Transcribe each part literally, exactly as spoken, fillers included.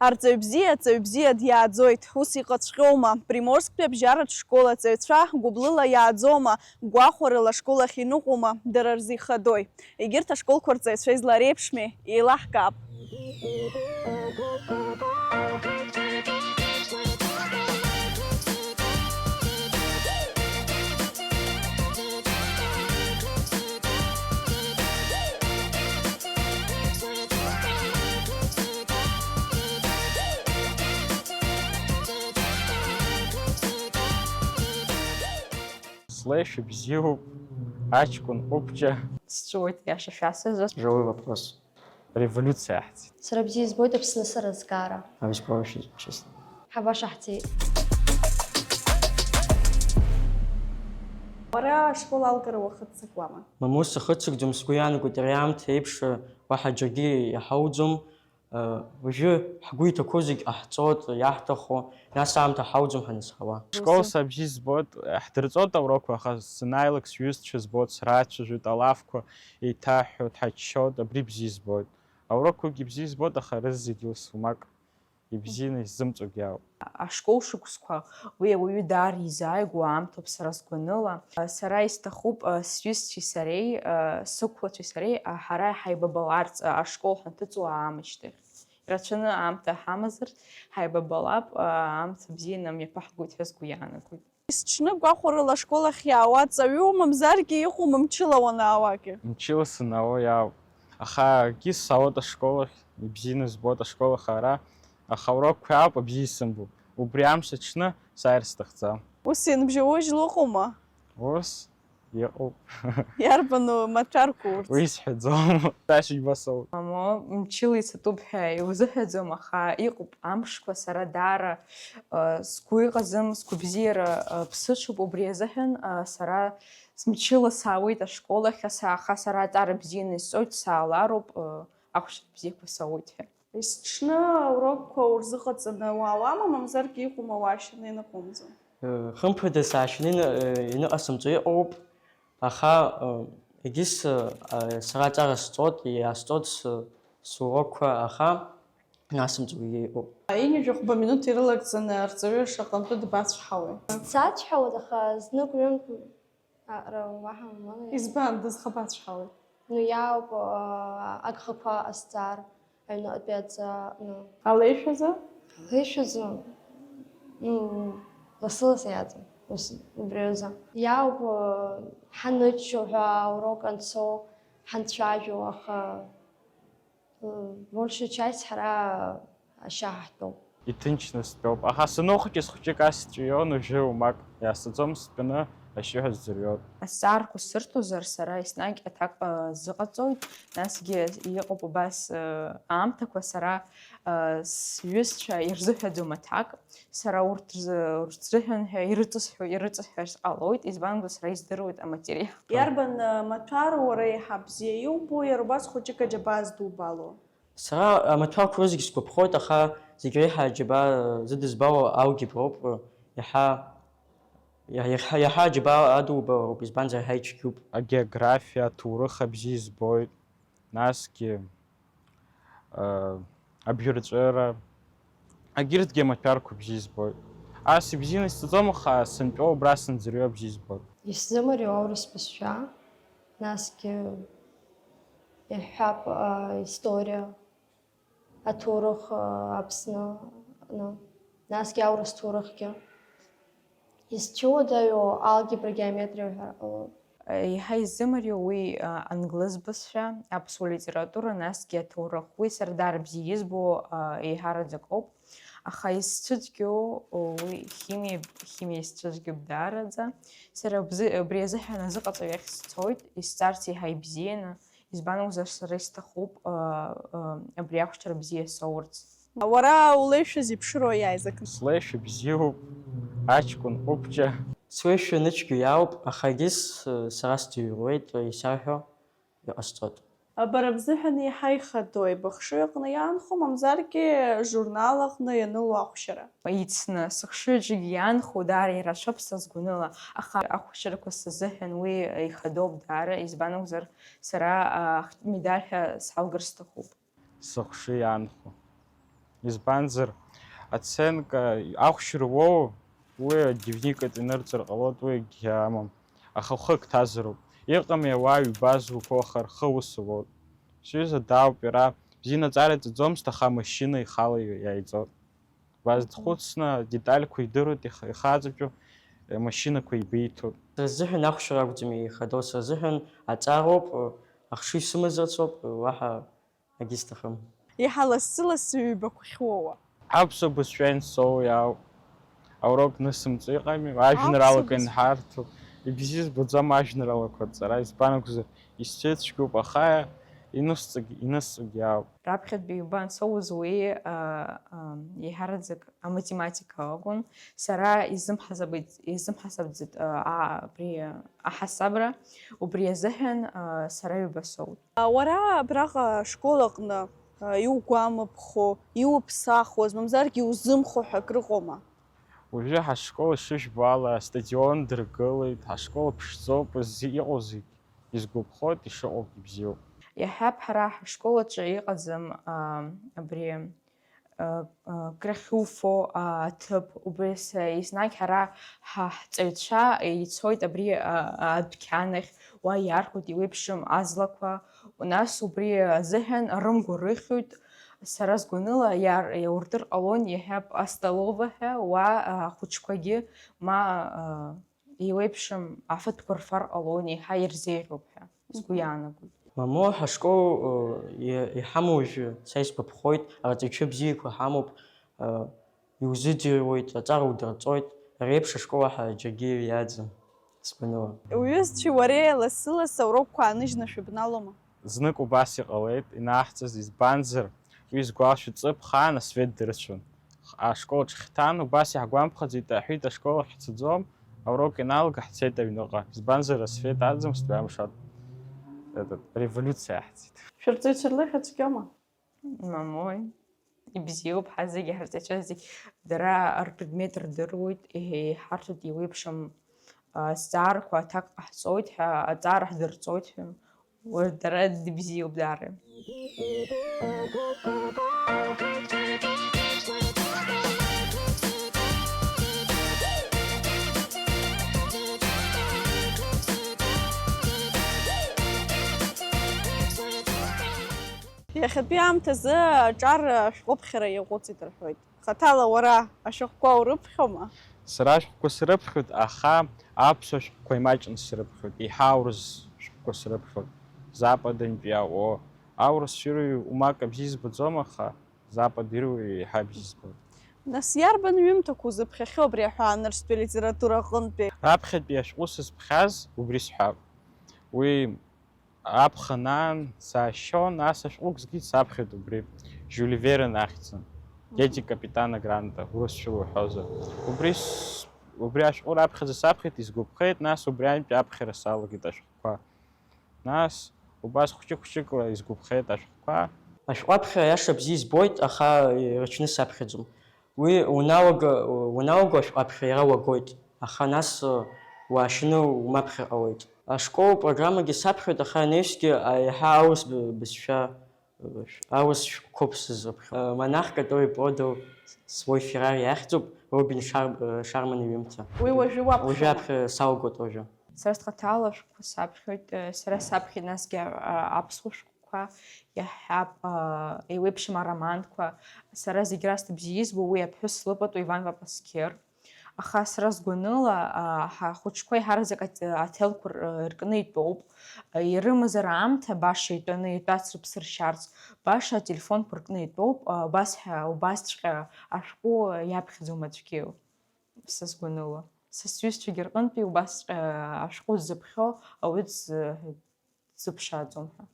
Арҵаҩ бзиа, аҵаҩ бзиа диааӡоит. Ус иҟаҵәҟьоума? Приморсктәи абжьаратә школ аҵаҩцәа гәыблыла иааӡома? Гәахәарыла ашкол ахь иныҟәома? Дара рзы ихадои? Егьырҭ ашколқәа рҵаҩцәа излареиԥшми? Еилаҳкаап. Слеишәа бзиоуп, аҷкәын ҟәыбҷа. Сҵәыуеит, иаша шәасҳәазар. Живой вопрос. Револиуциа аҳҭеит. Сара бзиа избоит Аԥсны сара азҵаара. Абжьқәа рышьҭахь, честно. Ҳабаша ҳцеит. Уара ашкол алгара уахыццакуама? Мамоу, сахыццакӡом, сгәы иаанагоит ари аамҭа еиԥш, уаҳа џьаргьы иҳауӡом. Уажәы ҳгәы иҭақәоу зегь ҟаҳҵоит, иаҳҭаху, нас аамҭа ҳауӡом ҳаназҳауа. Школ сабжьы збоит, ҳдырҵоит аурокқәа, аха санааилак сҩызцәа збоит, срацәажәоит, алафқәа еиҭаҳҳәоит, ҳаччоит, абри бзиа збоит. Аурокқәагьы бзиа збоит, аха рызегьы ласумак ибзианы исзымҵогьы ауп. Ашкол шықәсқәа уи ауаҩы даара изааигәоу аамҭоуп сара сгәаныла. Сара исҭахуп, сҩызцәеи сареи, сықәлацәеи сареи, ҳара ҳаибабаларц, ашкол ҳанҭыҵуа аамышьҭахь. Ирацәаны аамҭа ҳамазар, ҳаибабалап, аамҭа бзианы мҩаԥаҳгоит ҳәа сгәы иаанагоит. Есҽны гәахәарыла ашкол ахь иаауа ҵаҩу, мамзаргьы иҟоума мчыла уанаауагьы? Мчыла санаауа иаауп. Аха акгьы сауеит ашкол ахь, ибзианы збоит ашкол ахара, аха аурокқәа ауп абзиа исымбо. Убри амш аҽны сааир сҭахӡам. Ус ианбжьоу ужьла ыҟоума? Ус иҟоуп. Иарбану маҭәарқәа урҭ? Уи сҳәаӡом. Сашьыжьба соуп. Мамо, мчыла исатәуп ҳәа иузыҳәаӡом, аха иҟоуп амшқәа, сара даара, э, сгәы иҟаӡам, сгәабзиара, э, ԥсыҽуп, убри азыҳәан, э, сара мчыла саауеит ашкол ахь, аса-, аха сара аҵара бзианы исҵоит, саалароуп, э, ахәшьара бзиақәа сауеит ҳәа. Есҽны аурокқәа урзыҟаҵаны уаауама, мамзаргьы иҟоума уаашьаны ианыҟоумҵо? Хымԥада саашьаны ины-, иныҟасымҵо иҟоуп, аха, егьыс, сара аҵара сҵоит, иаасҵоит с-, сурокқәа, аха насымҵогьы иҟоуп. Ҩажәи хәба минуҭ ирылагӡаны арҵаҩы шаҟантәы дбацәҳауеи? Дсацәҳауеит, аха знык-ҩынтә Аҟара уаҳа умоуи? Избан, дызхабацәҳауеи? Ну, иаауп, аа, агхақәа ҟасҵар, аҩныҟатәи аҵа, ну. Алеишәазы? Алеишәазы, ну, лассы-лассы иаҵан, ус, убри азы. Иаауп, аа, ҳаныччо ҳәа, аурок анцо, ҳанцәажәо, аха Большая часть ҳара ашьа ҳтәоуп. Иҭынчны стәоуп, аха саныхәыҷыз хәҷык ас ҵәион, уажәы умак иаасҭаӡом, стәаны ашьшьыҳәа сӡырҩуеит. Азҵаарақәа сырҭозар, сара еснагь аҭак, ы, зыҟаҵоит, насгьы иҟоуп убас, ы, аамҭақәа сара, ы, сҩызцәа ирзыҳәаӡом аҭак. Сара урҭ рзы, урҭ рзыҳәан ҳәа ирыҵысҳәо, ирыҵысҳәар сҟалоит, избанзар, сара издыруеит аматериал. Иарбан, э, маҭәар уара еиҳа бзиа иубо, иара убас хәыҷык аџьабаа здубало? Сара амаҭәарқәа рызегь сгәаԥхоит, аха зегь реиҳа аџьабаа, э, зыдызбало алгеброуп, э, иаҳа, иаҳа, иаҳа, иаҳа аџьабаа адубалароуп, избанзар, иаҳа ицәгьоуп. Агеографиа, аҭоурых абзиа избоит. Насгьы, э, абжьырҵәыра, агьырҭгьы амаҭәарқәа бзиа избоит. Ас ибзианы исҵаӡом, аха сынтәа убра сынӡырҩуа бзиа избоит. Исзымариоу аурыс бызшәа, насгьы иаҳҳәап, э, история, аҭоурых, э, Аԥсны, ну, насгьы аурыс ҭоурыхгьы. Изцәыуадаҩу алгебра, геометриа уҳәар ҟалоит. Еиҳа изымариоу уи, а, англыз бызшәа, аԥсуа литература, насгьы аҭоурых. Уи сара даара бзиа избо, а, еиҳараӡак ауп. Аха исцәыцәгьоу уи химиа, химиа исцәыцәгьоуп даараӡа. Сара абзы-, абри азыҳәан азыҟаҵаҩ иахь сцоит, исҵарц еиҳа ибзианы. Избан акәзар, сара исҭахуп, ы, ы, абри ахәшьара бзиа соурц. Уара улеишәа зеиԥшроу иааизакны? Слеишәа бзиоуп, аҷкәын ҟәыбҷа. Слеишәа ныцәгьоу иаауп, аха егьыс, ы, сара сӡырҩуеит, ы, исарҳәо иҟасҵоит. Бара бзыҳәан еиҳа ихадоу, быхшыҩ аҟны иаанхо, мамзаргьы журнал аҟны ианыло ахәшьара? Ицны, сыхшыҩ аҿгьы иаанхо, даара ирацәоуп са сгәаныла, аха ахәшьарақәа сзыҳәан уи ихадоуп даара, избан акәзар, сара, а, ахатә медаль ҳәа салгар сҭахуп. Сыхшыҩ иаанхо. Избанзар, аценка ахәшьра уоу, уи адневникаҿ инырҵар ҟалоит, уи егьа амам. Аха ухы агәҭазароуп. Иҟами ауаа ҩба зуқәоу, аха рхы аус ауоуп. Сҩыза даауп иара, бзиа наҵара иҵаӡомызт, аха амашьына ихала иааиҵоит. Убас дхәыцны, адетальқәа идыруеит, ихы, ихаҵәаҿу, амашьынақәа еибиҭоит. Сара сзыҳәан ахәшьара акәӡам ихадоу, сара сзыҳәан аҵароуп, ахшыҩ сымазарц ауп, уаҳа акгьы сҭахым. Еиҳа лассы-лассы ҩбақәа ахьуоуа. Аԥсуа бызшәа иансоу иаауп. Аурок нысымҵо иҟами, ажәеинраалақәа Аԥсуа бызшәа. Инҳарҭо. Ибзиа збаӡом ажәеинраалақәа рҵара, избан акәзар, исцәеит цәгьоуп, аха инысҵогь-, инысҵогь иаауп. Раԥхьатәи ҩба ансоуз уи, а, а, еиҳараӡак аматематика акәын. Сара изымҳасабит, изымҳасабӡеит, а, а, абри аҳасабра, убри азыҳәан, а, сара ҩба соуит. Уара абраҟа ашкол аҟны, а, иугәамыԥхо, иуԥсахуаз, мамзаргьы иузымхо ҳәа акрыҟоума? Уажәы ҳашкол ишыжәбо ала астадион дыргылеит, ҳашкол ԥшӡоуп, зи-, иҟоу зегь изгәаԥхоит, ишыҟоугьы бзиоуп. Иаҳҳәап, ҳара ҳашкол аҿы иҟаӡам, а, абри, а, а, крахьуфо, а, аҭыԥ, убри ас-, еснагь ҳара ҳа-, ҳҵаҩцәа ицоит абри, а, а, адәқьанахь, уа иархәоит еиуеиԥшым аҵлақәа, нас убри азыҳәан рымгәа рыхьуеит, сара сгәаныла, иар-, иауртыр ҟалон иаҳҳәап астолова ҳәа, уа, а, ахәыҷқәагьы ма, а, еиуеиԥшым афатәқәа рфар ҟалон, еиҳа ирзеиӷьуп ҳәа сгәы Мгм. Иаанагоит. Мамоу, ҳашкол, э, иа-, иҳамоу уажәы, са исгәаԥхоит, арҵаҩцәа бзиақәа ҳамоуп, э, иузыӡырҩуеит, аҵара удырҵоит, ари еиԥш ашкол аҳа џьаргьы иаӡам, сгәаныла. Уҩызцәеи уареи лассы-лассы аурокқәа ааныжьны шәыбналома? Знык убас иҟалеит, инаҳҵаз, избанзар, уи сгәалашәо ҵыԥх аан асвет дырцәон. Ашкол аҿы хьҭан, убас иаҳгәамԥхаӡеит, аҳәит, ашкол ахь ҳцаӡом, аурок ианалга ҳцеит аҩныҟа. Избанзар, асвет аӡамызт, уи амш ат-, этот, револиуциа аҳҵеит. Шәырҵаҩцәа рлыхьа цәгьоума? Мамои, ибзиоуп, ҳа зегьы ҳарҵаҩцәа зегь дара рпредмет рдыруеит, еиҳарҭоит еиуеиԥшым, а, зҵаарақәа аҭак ҟаҳҵоит ҳәа, аҵара ҳдырҵоит ҳәа. Уи дара дыбзиоуп даара. Иахьатәи аамҭазы аҿар ашәҟәыԥхьара иаҟәыҵит рҳәоит. Хаҭала уара ашәҟәқәа урыԥхьома? Сара ашәҟәқәа срыԥхьоит, аха аԥсуа шәҟәқәа имаҷны срыԥхьоит, еиҳа аурыс шәҟәқәа срыԥхьоит. Западынтәи иаауа аурыс шәыруаҩ умак абзиа избаӡом, аха Запад ируаҩ еиҳа абзиа избоит. Нас иарбан ҩымҭақәа узыԥхьахьоу абри аҳәаанырцәтәи алитература аҟынтәи? Раԥхьатәи ашәҟәы сызԥхьаз убри сҳәап. Уи аԥхын аан саашьон, ас ашәҟәык згеит саԥхьоит убри, Жюль Верн ахьӡын, Дети капитана Гранта, урысшәала уҳәозар. Убри с-, убри ашәҟәы раԥхьаӡа саԥхьеит, исгәаԥхеит, нас убри аҩнтәи аԥхьара салагеит ашәҟәқәа. Нас убас хәҷык-хәҷыкла исгәаԥхеит ашәҟәқәа. Ашәҟәы аԥхьара аиаша бзиа избоит, аха ирацәаны саԥхьаӡом. Уи уналага-, уаналаго ашәҟәы аԥхьара иара уагоит, аха нас, уаашьаны умаԥхьар ҟалоит. Ашкол программагьы саԥхьоит, аха ианаҩсгьы, а, иаҳа аурыс б-, бызшәа, э, шә-, аурыс шәҟәқәоуп сызыԥхьо. Э, Монах, который продал свой Феррари ахьӡуп, Робин Шар-, э, Шарман иҩымҭа. Уи уажәы уаԥхьома? Уажәы аԥхьа салгоит уажәы. Сара схаҭала ашәҟәқәа саԥхьоит, э, сара саԥхьеит насгьы, а, аԥсуа шәҟәқәа, иаҳҳәап, а, еиуеиԥшым ароманқәа. Сара зегь раасҭа бзиа избо уи аԥҳәыс лыпату Иван Папасқьыр. Аха сара сгәаныла, а, ҳахәыҷқәа еиҳараӡак ат-, аҭелқәа р-, ркны итәоуп. Ирымазар аамҭа баша итәаны, итәац рыԥсы ршьарц, баша ателефонқәа ркны итәоуп, а, убас ҳәа, убасҵәҟьа ашәҟәы иаԥхьаӡом аӡәгьы, са сгәаныла. Са сҩызцәагьы рҟынтәи убасҵәҟьа ашәҟәы дзыԥхьо ауаҩы дзы-, дзыԥшааӡом ҳәа.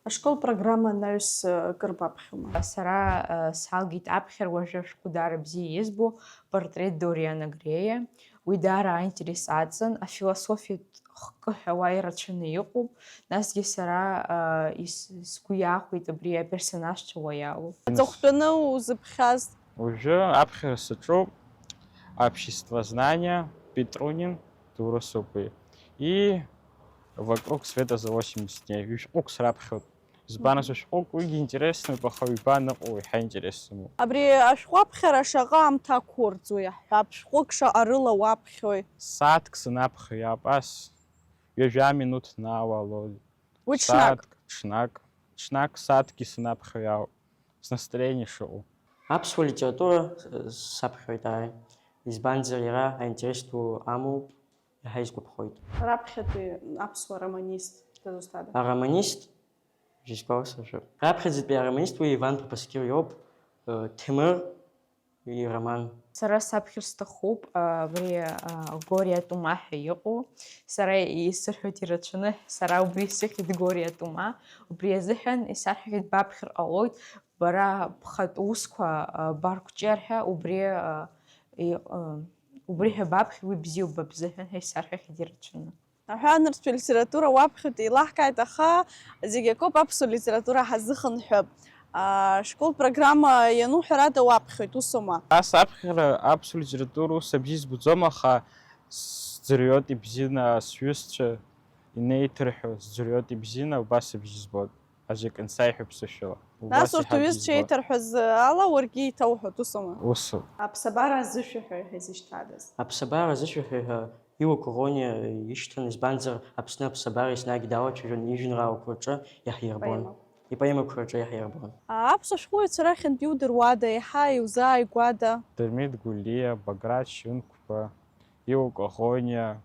Ашкол программа анаҩс, э, кыр баԥхьома? Сара, э, салгеит аԥхьара уажәы ашәҟәы даара бзиа избо, портрет Дориана Грея. Уи даара аинтерес аҵан, афилософиатә хкы ҳәа уа ирацәаны иҟоуп. Насгьы сара, э, ис-, сгәы иахәеит абри аперсонажцәа уа иалоу. Аҵыхәтәаны узыԥхьаз? Уажәы аԥхьара саҿуп обществознание Петрунин, Дурусупи, и Вокруг света за восемьдесят дней. Ҩышәҟәык сраԥхьоит. Избан ацәа шәҟәык уигьы интересноуп, аха ҩба аныҟоу еиҳа интересному. Абри ашәҟәаԥхьара шаҟа аамҭа ақәурӡуа иаҳҳәап, шәҟәык шаҟа рыла уаԥхьои? Сааҭк санаԥхьо иаап ас, ҩажәа минуҭ наауалоит. Уи ҽнак. Сааҭк, ҽнак, ҽнак сааҭкгьы санаԥхьо иаауп, снастроение шыҟоу. Аԥсуа литература саԥхьоит ааи, избанзар иара аинтерес ду амоуп, иаҳа исгәаԥхоит. Раԥхьатәи аԥсуа романист дызусҭада? Ароманист Жьызкуа сажәып. Раԥхьаӡатәи ароманист уи Иван Папаскир иоуп, Ҭемыр ироман. Сара саԥхьар сҭахуп абри Гориа Тума ҳәа иҟоу. Сара исырҳәоит ирацәаны, сара убри исыхьит Гориа Тума. Убри азыҳәан исарҳәахьеит баԥхьар ҟалоит, бара бхатә усқәа баргәҷыр ҳәа убри убри ҳәа баԥхьар уи бзиоуп ба бзыҳәан ҳәа исарҳәахьеит ирацәаны. Аҳәаанырцәтәи алитература уаԥхьоит еилаҳкааит, аха зегь акоуп аԥсуа литература ҳазыхынҳәып. Ашколтә программа иану ҳәарада уаԥхьоит, усоума? Ас аԥхьара аԥсуа литература ус абзиа збаӡом, аха сӡырҩуеит ибзианы, сҩызцәа инеиҭырҳәо сӡырҩуеит ибзианы, убас абзиа збоит. Аӡәы акы ансаиҳәа ԥсышәала. Убас Нас урҭ иҳабжьа уҩызцәа збоит. еиҭарҳәаз ала уаргьы иҭауҳәоит, усоума? Усоуп. Аԥсабара азышәаҳәаҩ ҳәа изышьҭадаз. Аԥсабара азышәаҳәаҩ ҳәа Иуа Коӷониа ишьҭан, избанзар, Аԥсны аԥсабара еснагь далацәажәон, ижәеинраалақәа рҿы иаҳирбон, Поема. Ипоемақәа рҿы иаҳирбон. Аԥсуа шәҟәыҩҩцәа рахьынтә иудыруада, еиҳа иузааигәада? Дырмит Гәлиа, Баграт Шьынқәба, Иуа Коӷониа,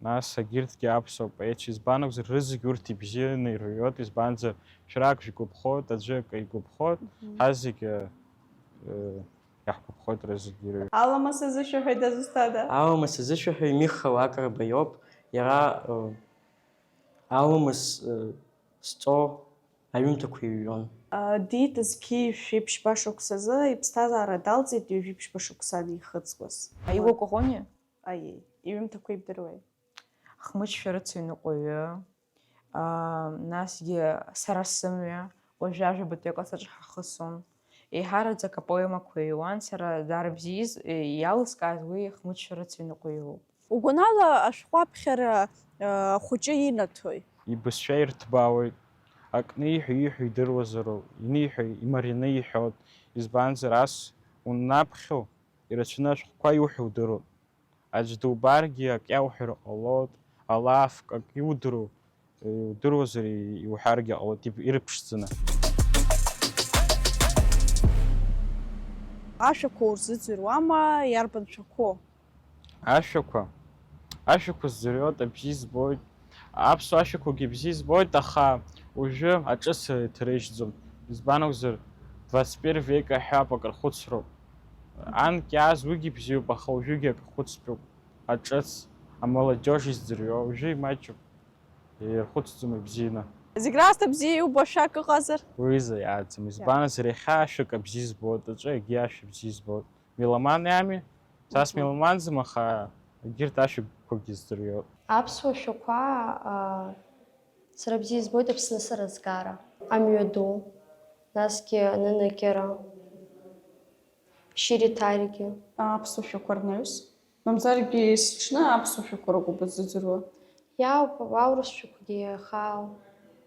нас егьырҭгьы аԥсуа поетцәа, избан акәзар, рызегь урҭ ибзианы ирҩуеит, избанзар, шәарак шәгәаԥхоит, аӡәы акы игәаԥхоит, ҳазегьы э, иаҳгәаԥхоит рызегьы ирҩуеит. Аламыс азышәаҳәаҩ дызусҭада? Аламыс азышәаҳәаҩ Миха Лакрба иоуп, иара э, аламыс э, зҵо аҩымҭақәа иҩуан. Диит зқьи жәшәи ԥшьба шықәсазы, иԥсҭазаара далҵит ҩажәи ԥшьба шықәса анихыҵуаз. Аиуа Коӷониа? Аиеи, иҩымҭақәа ибдыруеи? Хмыҷ шәарыцаҩ ныҟәаҩы, аа, насгьы Сара сымҩа, уажәы ажәабатәи акласс аҿы ҳахысуан. Еиҳараӡак апоемақәа иҩуан, сара даара бзиа из-, иалыскааз уи Хмыҷ шәарыцаҩ ныҟәаҩы лоуп. Угәанала ашәҟәы аԥхьара, э, ахәыҷы инаҭои? Ибызшәа ирҭбаауеит, акы ниҳәо, ииҳәо идыруазароуп, иниҳәо имарианы иҳәоит, избанзар, ас унаԥхьо, ирацәаны ашәҟәқәа иуҳәо удыруеит. Аӡә дубаргьы ак иауҳәар ҟалоит, алафк ак иудыруа, иудыруазар иуҳәаргьы ҟалоит, иб-, ирыԥшӡаны. Ашәақәа урзыӡырҩуама, иарбан шәақәоу? Ашәақәа, ашәақәа зӡырҩуеит, абжьы збоит. Аԥсуа ашәақәагьы бзиа избоит, аха уажәы аҿыц иҭарыжьӡом. Избан акәзар, двадцать первый век аҳәап акыр хәыцроуп. Анкьа ааз уигьы бзиоуп, аха уажәыгьы акыр хәыцтәуп. Аҿыц, амолодежь изӡырҩуа уажәы имаҷуп. Ирхәыцӡом ибзианы. Зегь раасҭа бзиа иубо ашәак ыҟазар? Уаҩызаҩ иааӡам. Избанзар, иахьа ашәак абзиа збоит, аҵәы егьи ашәа бзиа збоит. Меломан иами? Са смеломанӡам, аха егьырҭ ашәақәагьы сӡырҩуеит. Аԥсуа шәақәа, аа, сара бзиа избоит Аԥсны сара згара. Амҩаду, насгьы Наныкьара, Шьыри Ҭаригьы. Аԥсуа шәақәа рнаҩс, мамзаргьы есыҽны аԥсуа шәақәа ракәуп бзыӡырҩуа. Иаауп, аурыс шәақәагьы иахаау,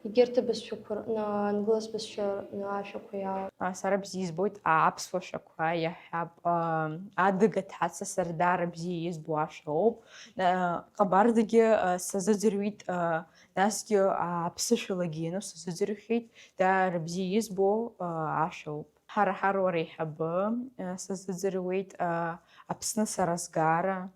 егьырҭ абызшәақәа рҟны, англыз бызшәа рҟны ашәақәа иаауп. А, сара бзиа избоит аԥсуа шәақәа, иаҳҳәап, а, адыга ҭаца сара даара бзиа избо ашәа ауп. А, ҟабардагьы, а, сазыӡырҩит, а, насгьы, а, аԥсышәалагьы иану сазыӡырҩхьеит, даара бзиа избо, а, ашәа ауп. Ҳара ҳаруа реиҳабы, а, сазыӡырҩуеит, а, Аԥсны сара сгара.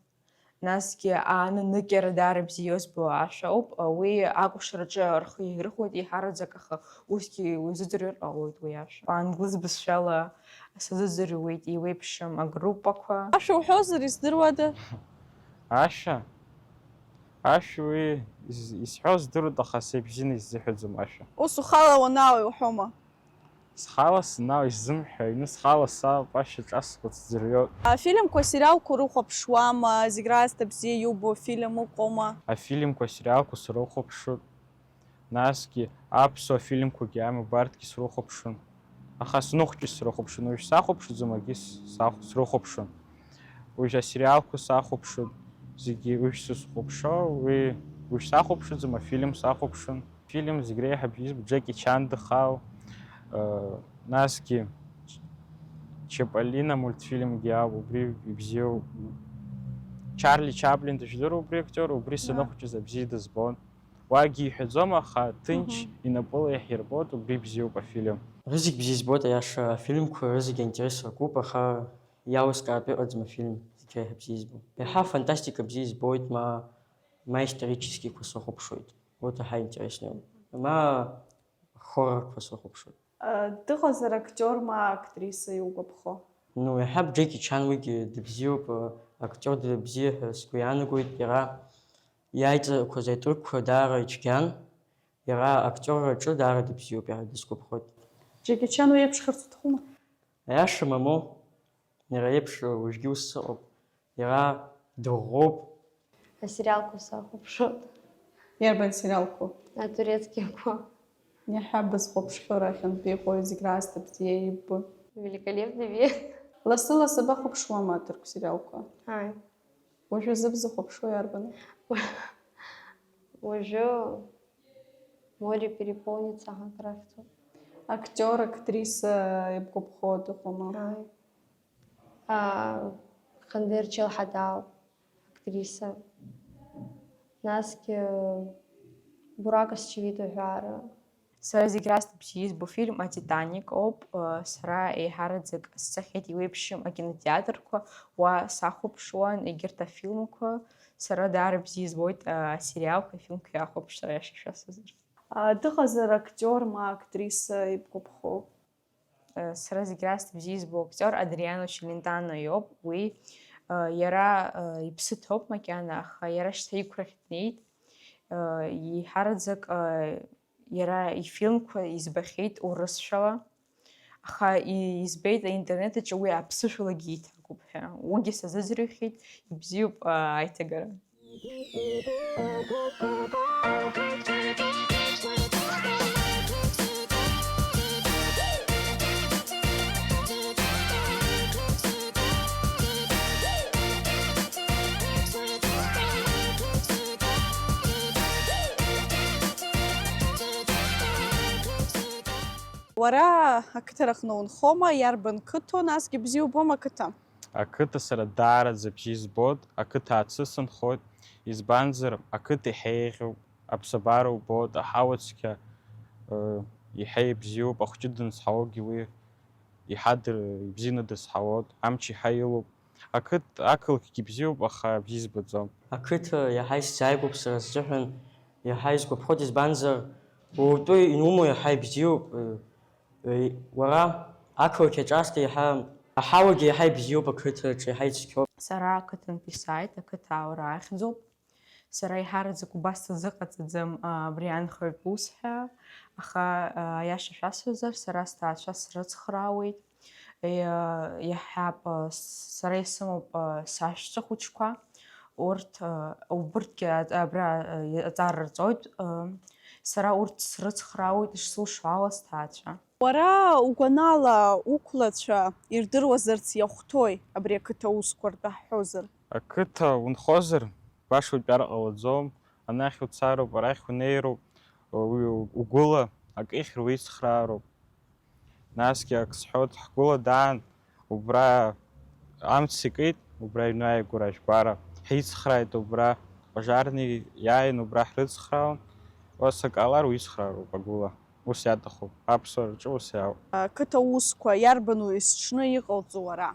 Насгьы ааннакьара даара бзиа избо ашәа ауп. Уи акәашараҿы рхы ирыхәоит еиҳараӡак, аха усгьы узыӡырҩыр ҟалоит уи ашәа. Англыз бызшәала сазыӡырҩуеит еиуеиԥшым агруппақәа. Ашәа уҳәозар, издыруада? Ашәа? Ашәа уи из-, исҳәо здыруеит, аха са ибзианы исзыҳәаӡом ашәа. Ус ухала уанаауа иуҳәома? Схала санаауа исзымҳәа, аҩны схала саауп, ашьаҿа схәыцӡырҩоит. Афильмқәа, асериалқәа урыхәаԥшуама? Зегь раасҭа бзиа иубо афильм ыҟоума? Афильмқәа, асериалқәа срыхәаԥшуеит. Насгьы аԥсуа фильмқәагьы ами, убарҭгьы срыхәаԥшын. Аха сныхәҷыц срыхәаԥшын, уажә сахәаԥшӡом, агьыс сахә-, срыхәаԥшын. Уажә асериалқәа сахәаԥшуеит, зегьы уажә сызхәаԥшуа, уи уажә сахәаԥшӡом, афильм сахәаԥшын. Фильм зегь реиҳа бзиа избо Џеки Чан дыхаау, э, насгьы Ч-, Чиполлино мультфильмгьы ауп, убри ибзиоу. Чарли Чаплин дыжәдыруа убри актиор, убри саныхәыҷыз абзиа дызбон. Уагьы иҳәаӡом, аха ҭынч Мгм. инапыла иаҳирбоит, убри бзиоуп афильм. Рызегь бзиа избоит, аиаша, афильмқәа рызегь аинтерес ркуп, аха иалыскаартә ыҟаӡам афильм зегь реиҳа бзиа избо. Иаҳа фантастика бзиа избоит, ма, ма историческийқәа срыхәаԥшуеит. Урҭ иаҳа интересный ауп. Ма хоррорқәа срыхәаԥшуеит. Э, дыҟазар актиор ма актриса иугәаԥхо? Ну, иаҳа Џеки Чан уигьы дыбзиоуп, э, актиор дыбзиа ҳәа сгәы иаанагоит, иара иааиҵақәаз аитрукқәа даара ицәгьан, иара актиорраҿы даара дыбзиоуп, иара дысгәаԥхоит. Џеки Чан уиеиԥшхарц уҭахума? Аиаша мамоу, иара иеиԥш уажәгьы ус сыҟоуп, иара дыӷәӷәоуп. Асериалқәа сахәаԥшуан. Иарбан сериалқәоу? Атурецкиақәа. Иаҳа бызхәаԥшхьоу рахьынтә иҟоу зегь раасҭа бзиа иббо? Великолепный век. Лассы-лассы бахәаԥшуама аҭырқә сериалқәа? Ааи. Уажәазы бзыхәаԥшуа иарбану? Уажәы море перепонится ҳәа крахьӡуп. Актиор, актриса ибгәаԥхо дыҟоума? Ааи. А, Хандер Челҳадао, актриса. Насгьы Бурак Озчивит уҳәара. Сара зегь раасҭа бзиа избо фильм Атитаник ауп. Сара еиҳараӡак сцахьеит еиуеиԥшым акинотеатрқәа, уа сахәаԥшуан егьырҭ афильмқәа. Сара даара бзиа избоит асериалқәа, афильмқәа иахәаԥшра, аиаша шәасҳәозар. А, дыҟазар актиор ма актриса ибгәаԥхо? Сара зегь раасҭа бзиа избо актиор Адриано Челентано иоуп. Уи, иара, иԥсы ҭоуп макьана, аха иара шьҭа иқәрахь днеит. Еиҳараӡак, иара ифильмқәа избахьеит урысшәала, аха и-, избеит аинтернет аҿы уи аԥсышәалагьы иҭагоуп ҳәа. Уигьы сазыӡырҩхьеит, ибзиоуп, аиҭагара. Уара ақыҭарахны унхома, иарбан қыҭоу, насгьы бзиа убома ақыҭа? Ақыҭа сара даараӡа бзиа избоит, ақыҭа ацысынхоит, избанзар, ақыҭа иҳа еиӷьуп, аԥсабара убоит, аҳауа цқьа, ыы, иҳа ибзиоуп, ахәҷы дынцҳауагьы уи иҳа дыр-, ибзианы дызҳауоит, амч иҳа илоуп. Ақыҭ-, ақалақьгьы бзиоуп, аха бзиа избаӡом. Ақыҭа иаҳа исзааигәоуп сара сзыҳәан, иаҳа исгәаԥхоит, избанзар, уаҵәтәи иумоу иаҳа ибзиоуп, ыы, Уара, ақалақь аҿарсны иаҳа, аҳауагьы иаҳа ибзиоуп, ақыҭаҿы иаҳа ицқьоуп. Сара ақыҭантәи сааит, ақыҭа ааура ахьӡуп. Сара еиҳараӡак убас сазыҟаҵаӡам, а, абри анхаҩтә ус ҳәа, аха, а, аиаша шәасҳәозар, сара сҭаацәа срыцхраауеит. Иа-, иаҳҳәап, а, с-, сара исымоуп, а, сашәҵәа хәыҷқәа. Урҭ, а, убырҭгьы аҵ-, абра, а, аҵара рҵоит, а, сара урҭ срыцхраауеит ишсылшо ала сҭаацәа. Уара угәанала уқәлацәа ирдыруазарц иахәҭои абри ақыҭа аусқәа ртәы ҳҳәозар? Ақыҭа унхозар, баша утәар ҟалаӡом, анахь уцароуп, арахь унеироуп, уи угәыла акы ихьыр уицхраароуп. Насгьы ак сҳәоит, ҳгәыла даан, убра амц икит, убра аҩны ааигәара ажәгәара ҳицхрааит, убра пожарни иааин, убра ҳрыцхраауан, ус акы ҟалар уицхраароуп агәыла, ус иаҭахуп, аԥсуараҿы ус иаауп. Ақыҭа усқәа иарбану есҽны иҟауҵо уара?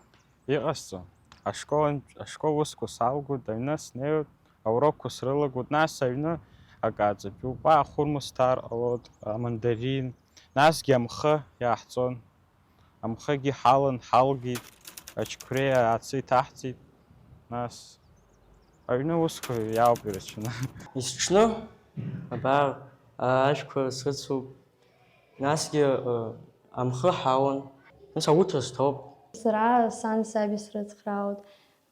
Иҟасҵо, ашкол, ашкол усқәа салгоит, аҩны снеиуеит, аурокқәа срылагоит, нас аҩны акы ааҵатәуп, ахәырма сҭар ҟалоит, амандарин, насгьы амхы иааҳҵон. Амхагьы ҳалан, ҳалгеит, ачқәреи аацы иҭаҳҵеит, нас аҩны аусқәа иаауп ирацәаны. Есҽны, абар, ажәқәа срыцуп, насгьы, ы, амхы ҳалан, нас ауҭра сҭоуп. Сара сан саби срыцхраауеит,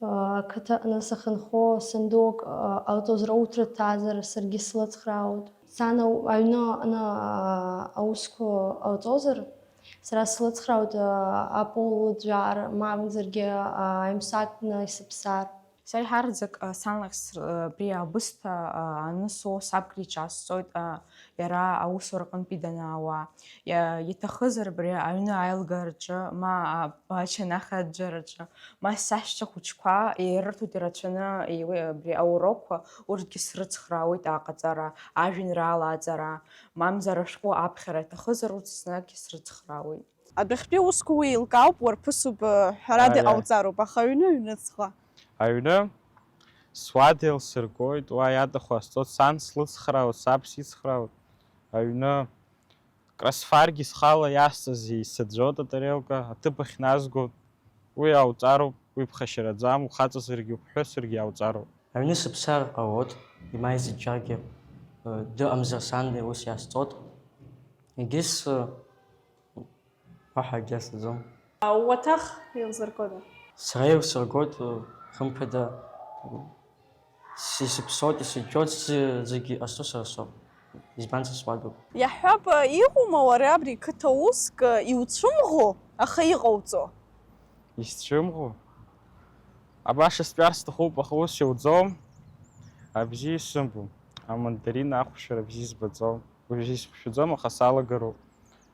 ы, ақыҭаҟны сахьынхо, санду ак, ы, ҟалҵозар, ауҭра дҭазар, саргьы слыцхраауеит. Сан ау-, аҩны аҟны, ы, аусқәа ҟалҵозар, сара слыцхраауеит, ы, апол лыӡәӡәаар, мамзаргьы, ы, аимсаҭ кны исыԥсаар. Сара еиҳараӡак, а, сан лахь с-, а, абри абысҭа, а, анысо сабгара иҿасҵоит, а, иара аусураҟынтәи данаауа. Иа-, иҭахызар абри аҩны аилгараҿы, ма, а, ачанахаџьараҿы, ма сашьцәа хәыҷқәа ирырҭоит ирацәаны, еиуе-, абри аурокқәа, урҭгьы срыцхраауеит аҟаҵара, ажәеинраала аҵара, мамзар ашәҟәы аԥхьара иҭахызар, урҭ еснагь срыцхраауеит. Адәахьтәи аусқәа уи еилкаауп, уарԥысуп, ҳәарада, ааи, ааи, иҟауҵароуп, аха аҩны, аҩныҵҟа? Аҩны суада еилсыргоит, уа иаҭаху ҟасҵоит, сан слыцхраауеит, саб сицхраауеит. Аҩны красфаргьы схала иасҵаз исыӡәӡәоит атарелка, аҭыԥ ахь назго, уи иауҵароуп, уи ԥхашьараӡам, ухаҵазаргьы уԥҳәысзаргьы иауҵароуп. Аҩны сыԥсар ҟалоит, имааиз иџьаргьы, э, дыҟамзар сан ус иасҵоит. Егьыс, э, уаҳа акгьы асҭаӡом. Уаҭах еилзыргода? Сара еилсыргоит, э, хымԥада, э, С-, исыԥсоит, исыҷҷоит, зы-, зегьы ҟасҵо сара соуп. Избанзар, суадоуп. Иаҳҳәап, иҟоума уара абри қыҭа уск иуцәымӷу, аха иҟауҵо? Исцәымӷу? Абаша стәар сҭахуп, аха ус иуӡом. Абзиа исымбо. Амандарина ахәшәара бзиа избаӡом. Уажәы исхәшәаӡом, аха салагароуп.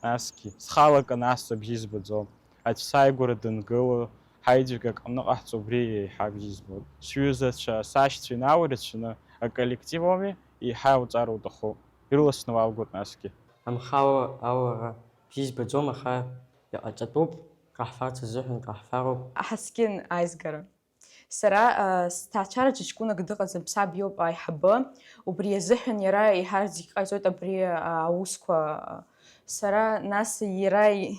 Насгьы, схала акы анасҵо бзиа избаӡом. Аӡә сааигәара дангыло, ҳаиӡәк акы аныҟаҳҵо, убри еиҳа бзиа избоит. Сҩызацәа, сашьцәа иналарыцәаны, аколлектив ауми, еиҳа иауҵар уҭахуп. Ирласны уалгоит насгьы. Амхала алара бзиа избаӡом, аха иҟаҵатәуп, ҟаҳфарц азыҳәан ҟаҳфароуп. Ҳаскьын аизгара. Сара, а, сҭаацәара ҷыҷкәынак дыҟаӡам, саб иоуп аиҳабы. Убри азыҳәан иара еиҳараӡак иҟаиҵоит абри, а, аусқәа. Сара, нас, иара и-,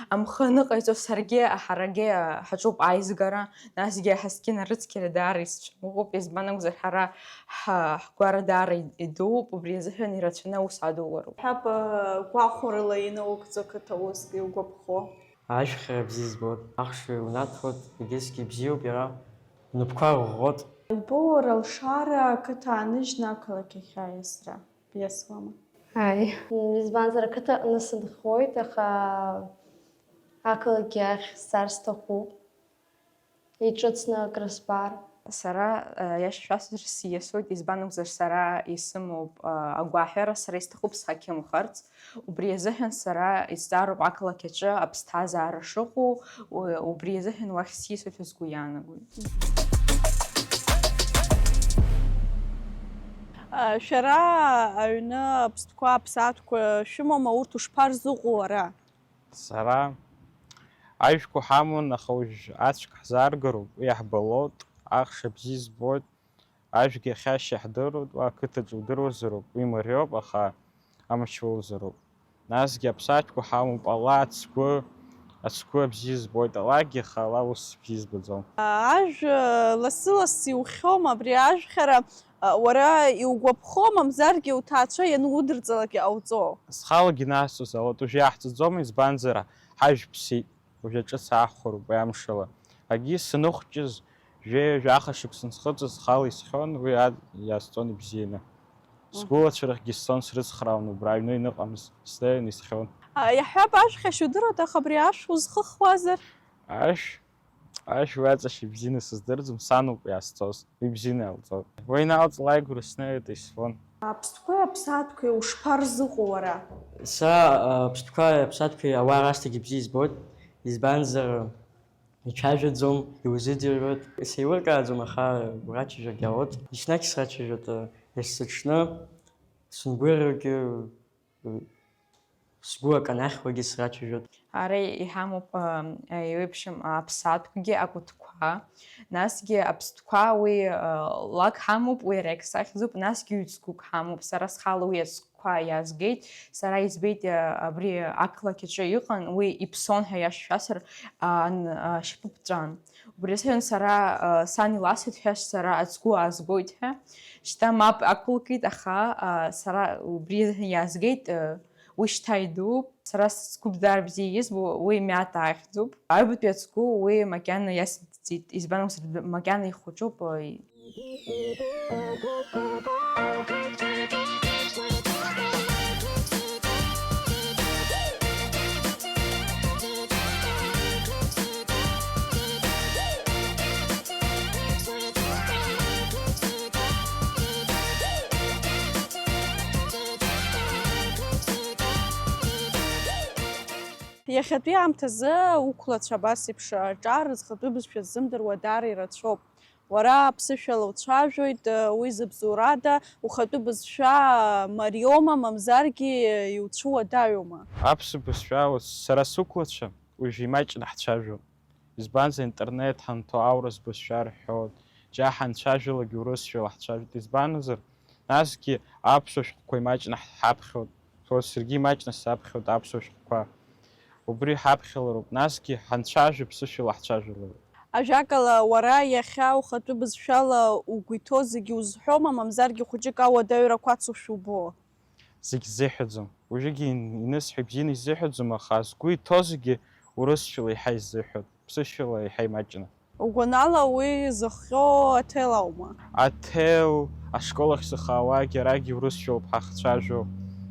амхы аныҟаиҵо, саргьы, ҳарагьы, а, ҳаҿуп аизгара, насгьы аҳаскьын арыцқьара даара исцәымӷуп, избан акәзар, ҳара ҳа-, ҳгәара даара и-, идууп, убри азыҳәан ирацәаны аус адулароуп. Ҳәап, а, гәахәарыла инаугӡо ақыҭа уск иугәаԥхо. Ажәхьара бзиа збоит, ахш иунаҭоит, егьысгьы ибзиоуп иара, лнапқәа рӷәӷәоит. Ибоур алшара ақыҭа ааныжьны ақалақь ахь аиасра, биасуама? Ааи. Избанзар, ақыҭа аҟны сынхоит, аха ақалақь ахь сцар сҭахуп. Иҿыцны акрызбар. Сара, э, иашьа шәасҳәар, сиасуеит, избан акәзар, сара исымоуп, э, агәаҳәара, сара исҭахуп сҳақьымхарц. Убри азыҳәан сара исҵароуп ақалақь аҿы аԥсҭазаара шыҟоу, у-, убри азыҳәан уахь сиасуеит ҳәа сгәы иаанагоит. Э, шәара аҩны аԥстәқәа, аԥсаатәқәа шәымоума, урҭ ушԥарзыҟоу ара? Сара, ажәқәа ҳаман, аха уажә ацәк ҳзааргароуп, уи иаҳбалоит, ахш абзиа збоит, ажәгьы ахьашьа ҳдыруеит, уа ақыҭаҿы удыруазароуп, уи мариоуп, аха амч уоузароуп. Насгьы аԥсаатәқәа ҳамоуп, ала ацгәы, ацгәы абзиа збоит, алагьы, аха ала ус бзиа збаӡом. Ажә лассы-лассы иухьоума абри ажәхьара? Уара иугәаԥхо, мамзаргьы уҭаацәа ианудырҵалак иҟауҵо? Схалагьы насҵозаалоит, уажә иаҳҵаӡом, избанзар, ҳажә ԥсит, уажә аҿыц аахәароуп уи амшала. Акгьы саныхәҷыз, жәаҩа-жәаха шықәса схыҵыз схала исхьон, уи ад иаасҵон ибзианы. Сгәылацәа рахьгьы сцон срыцхраауан, убра аҩны иныҟамыз, снеин исхьон. А, иаҳҳәап, ажәхьашьа удыруеит, аха абри ашә узхыхуазар? Ашә? Ашә уи аҵашьа ибзианы сыздырӡом, сан ауп иаасҵоз, уи бзианы иалҵон. Уи иналҵ лааигәара снеит, исфон. Аԥстәқәеи аԥсаатәқәеи ушԥарзыҟоу уара? Са, а, аԥстәқәеи аԥсаатәқәеи ауаа рашҭагьы бзиа избоит, избанзар, ицәажәаӡом, иузыӡырҩуеит. Сеилыркааӡом, аха урацәажәогьы ауеит. Еснагь срацәажәоит, а, есыҽны, сымгәырҩогьы, а, Сгәы аканахьуагьы срацәажәоит. Ара иҳамоуп, а, еиуеиԥшым аԥсаатәқәагьы, акәытқәа. Насгьы аԥстәқәа уи, а, лак ҳамоуп, уи иара егьсахьӡуп, насгьы ҩ-цгәык ҳамоуп. Сара схала уи ацгәқәа иаазгеит, сара избеит, а, абри ақалақь аҿы иҟан, уи иԥсон ҳәа иашшәасыр, а, ан-, а, шьапы ԥҵәан. Убри азыҳәан сара, а, сан иласҳәеит ҳәа сара ацгәы аазгоит ҳәа. Шьҭа мап ақәылкит, аха, а, сара убри азыҳәан иаазгеит, а, Уи шьҭа идууп. Сара сгәы даара бзиа избо, уи Миаҭ ахьӡуп. Аҩбатәи ацгәы уи макьана иасымҵӡеит, избан акәзар, макьана ихәыҷуп. Иахьатәи аамҭазы уқәлацәа абас еиԥш аҿар зхатәы бызшәа ззымдыруа даара ирацәоуп. Уара аԥсышәала уцәажәоит, уи зыбзоурада ухатәы бызшәа мариоума, мамзаргьы иуцәуадаҩума? Аԥсуа бызшәа, ус, сара сықәлацәа уажә имаҷны ҳцәажәоит. Избанзар, интернет ҳанҭо аурыс бызшәа рҳәоит, џьа ҳанцәажәалакгьы урысшәала ҳцәажәоит. Избанзар, насгьы аԥсуа шәҟәқәа имаҷны ҳаԥхьоит. Ус саргьы имаҷны саԥхьоит аԥсуа шәҟәқәа. Убри ҳаԥхьалароуп, насгьы ҳанцәажәо ԥсышәала ҳцәажәалароуп. Ажәакала, уара иахьа ухатәы бызшәала угәы иҭоу зегьы узҳәома, мамзаргьы хәыҷык ауадаҩрақәа ацушәа убо? Зегь ззыҳәаӡом. Уажәыгьы ин-, инысҳәо ибзианы исзыҳәаӡом, аха згәы иҭоу зегьы урысшәала еиҳа исзыҳәоит, ԥсышәала еиҳа имаҷны. Угәанала уи зыхҟьо аҭел аума? Аҭел, ашкол ахь сахаауагь, арагь урысшәалоуп ҳахцәажәо.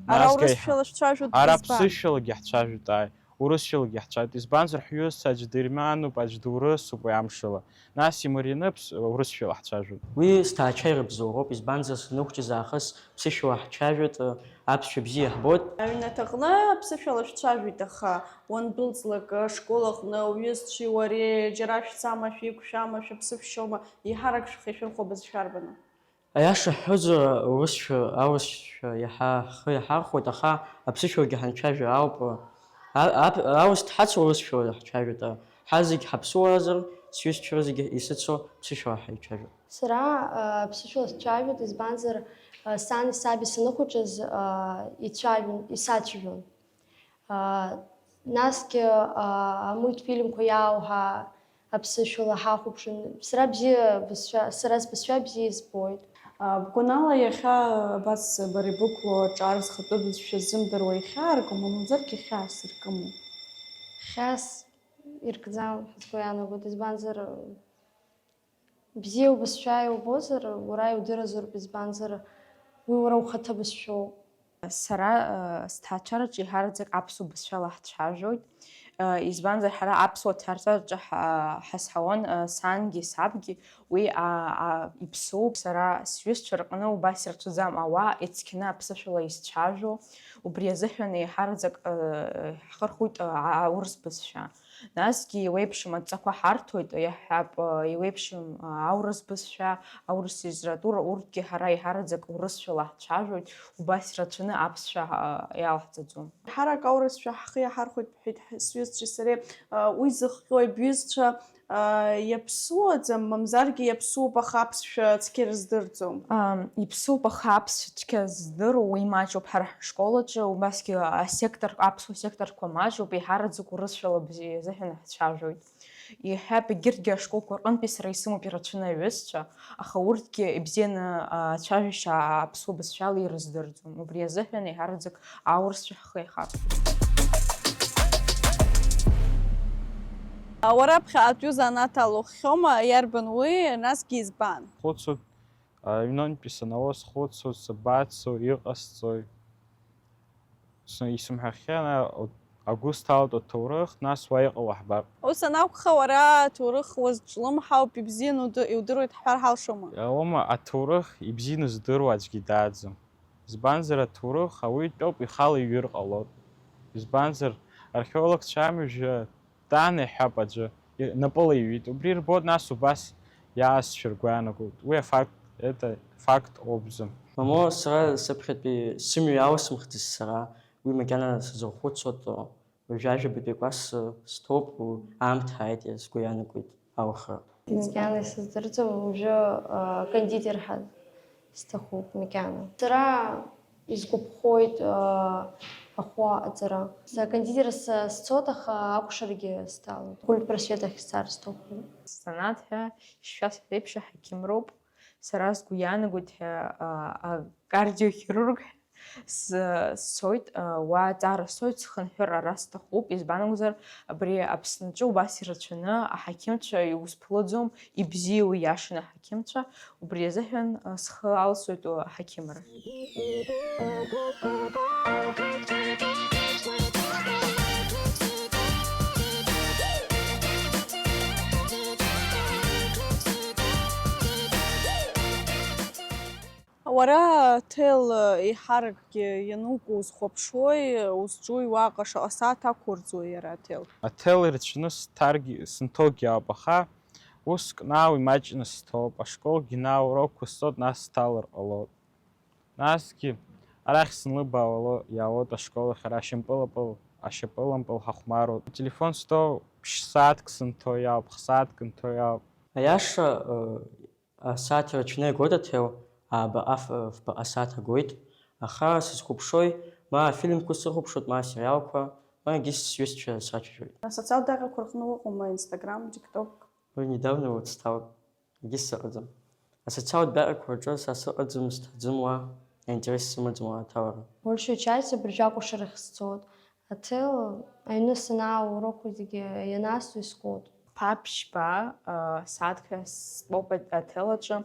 Ара Насгьы урысшәала шәцәажәоит ара избан? Ԥсышәалагьы ҳцәажәоит, ааи, урысшәалагьы ҳцәажәоит. Избанзар, ҳҩызцәа аӡә дермануп, аӡә дурысуп уи амшала. Нас имарианы ԥс-, урысшәала ҳцәажәоит. Уи сҭаацәа ирыбзоуроуп, избанзар, саныхәҷыз аахыс ԥсышәала ҳцәажәоит, аԥсшәа бзиа иаҳбоит. Аҩнаҭаҟны аԥсышәала шәцәажәоит, аха уандәылҵлак, ашкол аҟны уҩызцәеи уареи џьара шәцама, шәеиқәшәама, шәыԥсы шәшьома, еиҳарак шәхы ишәырхәо абызшәа арбану? Аиаша ҳҳәозар, урысшәа, аурысшәа иаҳа ҳхы иаҳархәоит, аха аԥсышәалагьы ҳанцәажәо ауп. А-, ап-, аурыс дҳацу урысшәала ҳцәажәоит, а, ҳазегь ҳаԥсуаразар, сҩызцәа рызегьы исыцу ԥсышәала ҳаицәажәоит. Сара, а, ԥсышәала сцәажәоит, избанзар, а, сани саби саныхәыҷыз, а, ицәажәон, исацәажәон. А, насгьы, а, амультфильмқәа иаауҳәа аԥсышәала ҳахәаԥшын. Сара бзиа бызшәа, сара сбызшәа бзиа избоит. А, бгәанала, иахьа абас бара ибықәло аҿар зхатәы бызшәа ззымдыруа ихьааргома, мамзаргьы хьаас иркыму? Хьаас иркӡам ҳәа сгәы иаанагоит, избанзар, бзиа убызшәа иубозар, уара иудыразароуп, избанзар, уи уара ухаҭа бызшәоуп. Сара, э, сҭаацәараҿы еиҳараӡак аԥсуа бызшәала ҳцәажәоит. Э, избанзар, ҳара аԥсуа ҭаацәараҿы ҳа-, ҳазҳауан, э, сангьы сабгьы, уи, а, а, иԥсоуп. Сара сҩызцәа рҟны убас ирацәаӡам ауаа ицқьаны аԥсышәала изцәажәо. Убри азыҳәан еиҳараӡак, э, ҳхырхәоит, э, а-, аурыс бызшәа. Насгьы еиуеиԥшым адҵақәа ҳарҭоит, иаҳҳәап, еиуеиԥшым аурыс бызшәа, аурыс литература, урҭгьы ҳара еиҳараӡак урысшәала ҳцәажәоит, убас ирацәаны аԥсшәа, а, иалаҳҵаӡом. Ҳарак аурысшәа ҳхы иаҳархәоит, бҳәеит, ҳ-, сҩызцәеи сареи, а, уи зыхҟьои бҩызцәа, а, иаԥсуаӡам, мамзаргьы иаԥсуоуп, аха аԥсшәа цқьа ирыздырӡом. Ам, иԥсуп, аха аԥсшәа цқьа здыруа уи маҷуп ҳара ҳшкол аҿы, убасгьы асектор, аԥсуа секторқәа маҷуп, еиҳараӡак урысшәала бзиа азыҳәан ҳцәажәоит. Иҳәап, егьырҭгьы ашколқәа рҟынтәи сара исымоуп ирацәаны аҩызцәа, аха урҭгьы ибзианы, а, ацәажәашьа аԥсуа бызшәала ирыздырӡом. Убри азыҳәан еиҳараӡак аурысшәа ҳхы иахархәоит. Уара ԥхьаҟатәи узанааҭ алуххьоума, иарбан уи, насгьы избан? Хәыцуп, аҩнынтәи санаауа схәыцуеит, сабацо, иҟасҵои? Исымҳәахьан, агәы сҭалт аҭоурых, нас уа иҟало ҳбап. Ус анакәха, уара аҭоурых уазҿлымҳауп, ибзианы уды-, иудыруеит ҳҳәар ҳалшома? Иауама, аҭоурых ибзианы здыруа аӡәгьы дааӡам. Избанзар, аҭоурых ауаҩытәоуп, ихала иҩыр ҟалоит. Избанзар, археологцәа амҩа Дан иҳәап аӡәы, и-, напыла иҩит. Убри ирбоит, нас убас иаасшәыр гәы иаанагоит. Уи афакт, это факт обзым. Мамоу, сара сыԥхьатәи сымҩа иаласымхӡеит сара, уи макьана сазырхәыцуа, уажәы ажәабатәи акласс сҭоуп, аамҭа ааит, сгәы иаанагоит алхра. Макьана исыздырӡом, уажәы, а, кондитер ҳәа сҭахуп макьана. Сара Исгәаԥхоит, аа, ахәы аҵара. Са акондитер са сцоит, аха акәшарагьы сҭалоит. Культпросвет ахь сцар сҭахуп. Санаҭ ҳәа шәа сҳәеиԥш аҳақьымроуп. Сара сгәы иаанагоит ҳәа, аа, акардиохирург ҳәа с-, сцоит, аа, уа аҵара сцоит, схынҳәыр ара сҭахуп, избан акәзар, абри Аԥсныҿы убас ирацәаны аҳақьымцәа иузԥылаӡом, ибзиоу ииашаны аҳақьымцәа, убри азыҳәан, а, схы алсуеит, а, аҳақьымра. Уара аҭел еиҳаракгьы ианукәа узхәаԥшуеи, узҿуи уаҟа, шаҟа сааҭ ақәурӡуеи иара аҭел? Аҭел ирцәны сҭаргь-, сынҭогьы ауп, аха ус кнаау имаҷны сҭоуп, ашколгьы наурокқәа сҵоит, нас сҭалар ҟалоит. Насгьы арахь сынлыбаауало иаауеит ашкол ахь, ара ашьапылампыл, ашьапылампыл ҳахәмаруеит. Ателефон сҭоу ԥшь-сааҭк сынҭо иауп, х-сааҭк нҭо иауп. Аиаша, э, асааҭ ирацәаны игоит аҭел, ааба аф-, фбаҟа сааҭ агоит, аха сызхәаԥшуеи, ма афильмқәа срыхәаԥшуеит, ма асериалқәа, ма егьыс сҩызцәа срацәажәоит. Асоциалтә даҟьақәа рҟны уҟоума, Instagram, TikTok? Уи недавно вот сҭалт, егьыс сыҟаӡам. Асоциалтә даҟьақәа рҿы са сыҟаӡам, сҭаӡым уа, аинтерес сымаӡам уа аҭалара. Большую часть абыржәы акәашарахь сцоит. Аҭел аҩны санаау урокқәа зегьы ианасҵо искуп. Ԥа ԥшьба, а, сааҭк ҳәа стәоуп аҭел аҿы.